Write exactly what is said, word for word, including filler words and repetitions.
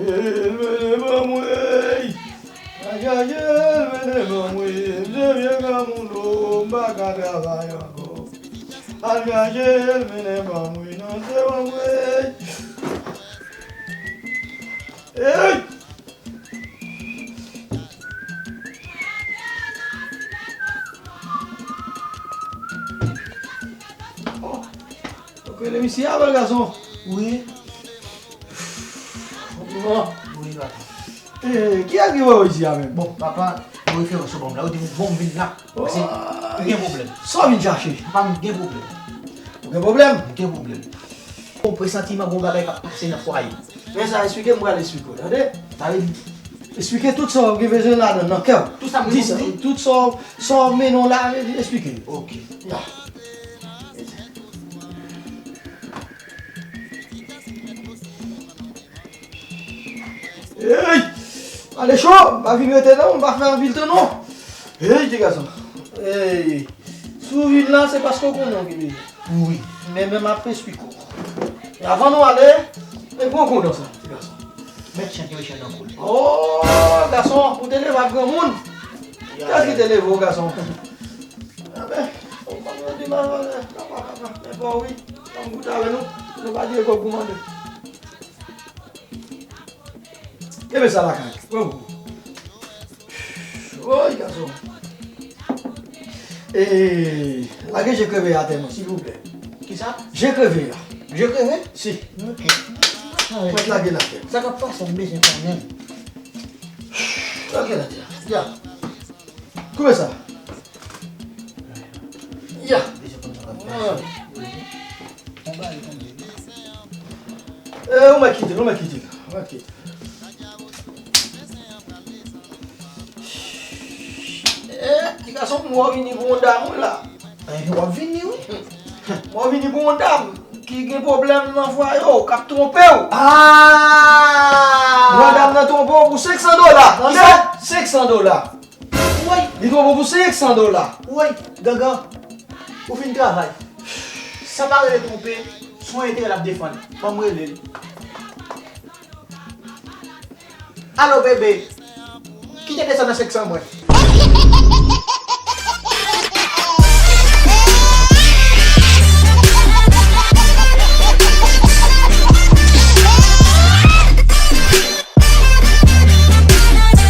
Mennen ban mwen. Al chache l, mennen ban mwen. M se vye granmoun, o, m pa ka travay ankò. Al chache l, mennen ban mwen, non, se ban mwen. Ey! Oh, ou rele misye a, bèl gason? Wi. Bon. Wi, papa. Eh, kiyès ki voye w isi a menm? Bon, papa, bon referans ou ban m la. Ou di m bon m vin la. Paske m gen pwoblèm. Sa w vin chache? Papa, m gen pwoblèm. Ou gen pwoblèm? M gen pwoblèm. Bon, presantiman, gon bagay k ap pase nan fwaye. Men sa, eksplike m, m pral eksplike w, tande? Sa vle di, eksplike tout sa w gen bezwen ladan, nan kè w. Tout sa m gen pou m di? Tout sa w, sa w mennen w la, eksplike. Ok. Ya. Ey! Ale cho! M pa vin rete non, m pa fè anpil tan non. Ey, ti gason. Ey! Si w vin la, se paske w konnen w gen bezwen. Wi. Men, men m ap eksplike w. Avan nou ale, men pran kou nan sa, ti gason. Mèt chan ki mechan nan kou l. Oh, gason, ou te leve ak granmoun? Kiyès ki te leve w, gason? Anben, ou konn yo di malvalè, papa, papa, men pa wi. Ann goute avè nou, nou pa di e kòb pou mande. Kenbe sa lakay. Pran gou. Woy, gason. E, lage je kreve a atè non, silvouplè. Kisa? Je kreve a. Je kreve? Si. Ok. Mwen lage l atè. Sa k ap pase, m bezwen konnen. Lage l atè. Ya. Koupe sa. Ya. Eh, ou mèt kite l, ou mèt kite l, ou mèt kite l. Eh, ti gason, m wè w vini pou yon dam, wi, la. Eh, w ap vini, wi. M wè w vini pou yon dam ki gen pwoblèm nan fwaye w, k ap twonpe w. Ah! Yon dam nan twonpe w pou senk san dola, tande? Kisa? Senk san dola. Woy! Li twonpe w pou senk san dola. Woy, gangan, ou fin travay. Sa pa rele twonpe, se yon enterè l ap defann. Ban m rele l. Alo, bebe. Kite de sa nan senk san mwen.